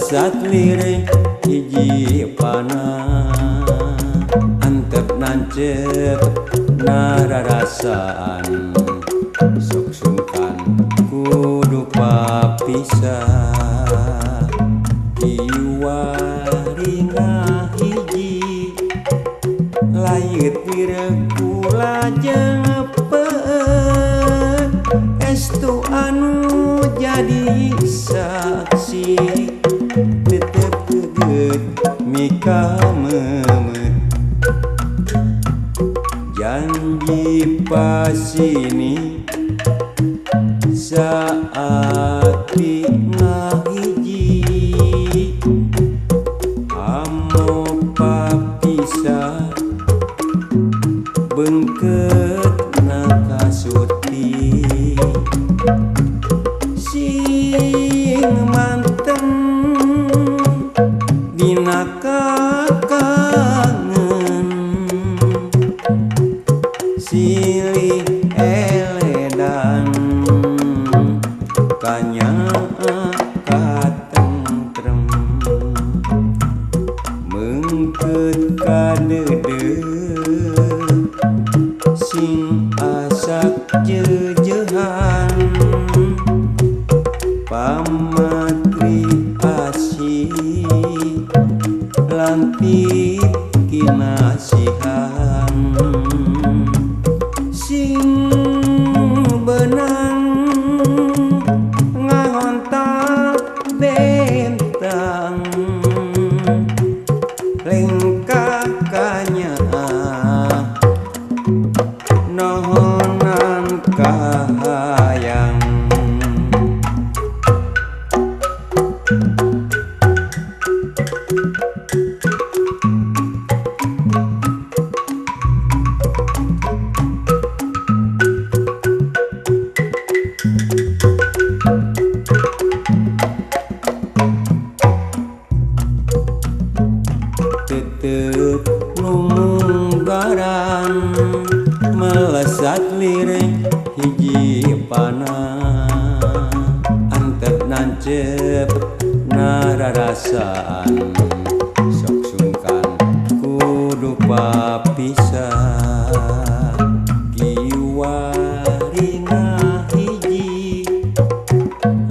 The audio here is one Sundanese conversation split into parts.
Melesat lirik hiji panah antep nancep nararasaan sok sungkan kudu papisah Iwari ngahiji layut wireg kula jeung peut estu anu jadi saksi tetep keget mika memet janji pasini saat ngahiji amo papisah bengket nakasuti sing manteng dina kakangen silih eledan kanya katentrem mengket kadede sing asak jejehan pamatri asih lantip kinasihan sing benang ngahontak bentang lengkah kanya nohonan kahayang. Tetep lumunggaran melesat lirik hiji panah antep nancep nararasaan sok sungkan kudu papisah Kiwari ngahiji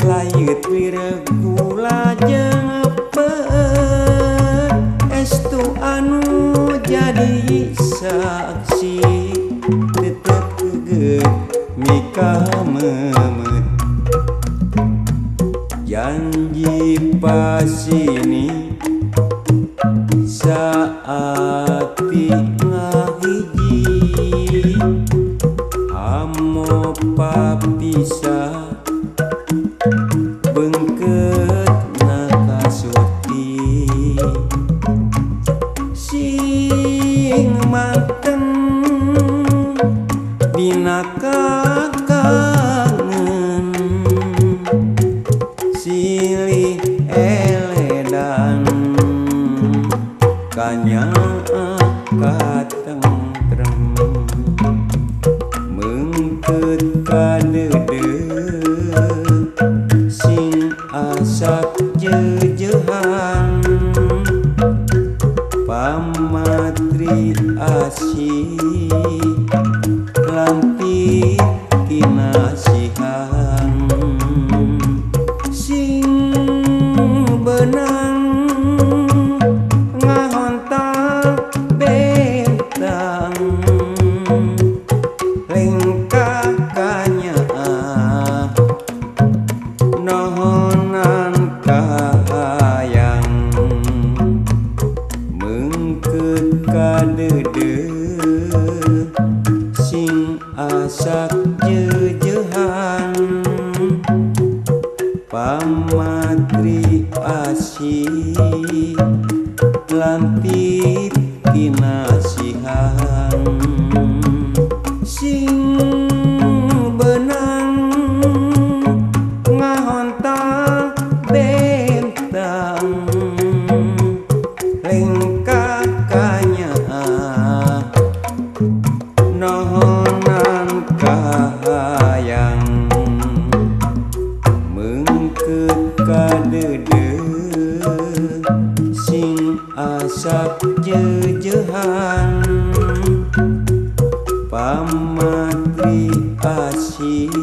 layut wireg kula jeung peut estu anu jadi saksi tetep keget mika memet janji pasini saat ngahiji amo papisah bengket nakasuti sing manteng dina kakangen silih eledan kanya katentrem mengket kadede sing asak jejehan pamatri asih lantip kinasihan sing benang ngahontak bentang lengkah kanya nohonan kahayang mengket kadede sing asak jejehan pamatri asih lantip kinasihan sing benang ngahontak bentang lengkah kanya nohonan kahayang mengket Deket ka dede sing asak jejehan pamatri asih.